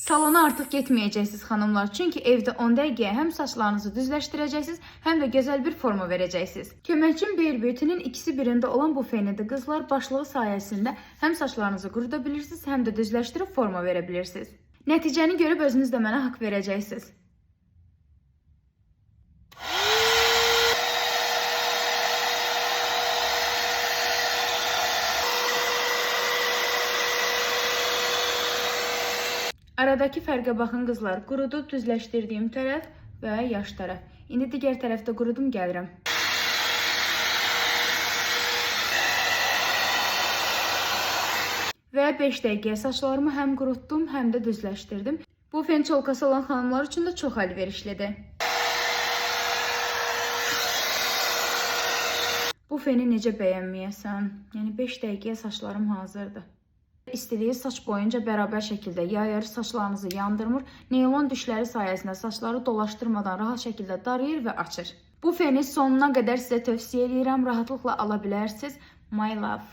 Salona artıq getməyəcəksiniz xanımlar, çünki evdə 10 dəqiqəyə həm saçlarınızı düzləşdirəcəksiniz, həm də gözəl bir forma verəcəksiniz. Köməkçim Bare Beauty-nin ikisi birində olan bu fenidir qızlar. Başlığı sayəsində həm saçlarınızı quruda bilirsiniz, həm də düzləşdirib forma verə bilirsiniz. Nəticəni görüb özünüz də mənə haqq verəcəksiniz. Aradakı fərqə baxın qızlar. Qurudub düzləşdirdiyim tərəf və yaş tərəf. İndi digər tərəfdə qurudum, gəlirəm. Və 5 dəqiqəyə saçlarımı həm qurutdum, həm də düzləşdirdim. Bu fen çolkası olan xanımlar üçün də çox əlverişlidir. Bu feni necə bəyənməyəsən? Yəni 5 dəqiqəyə saçlarım hazırdır. İstiliyi saç boyunca bərabər şəkildə yayır, saçlarınızı yandırmır. Neylon dişləri sayəsində saçları dolaşdırmadan rahat şəkildə darayır və açır. Bu feni sonuna qədər sizə tövsiyə edirəm. Rahatlıqla ala bilərsiniz. My love.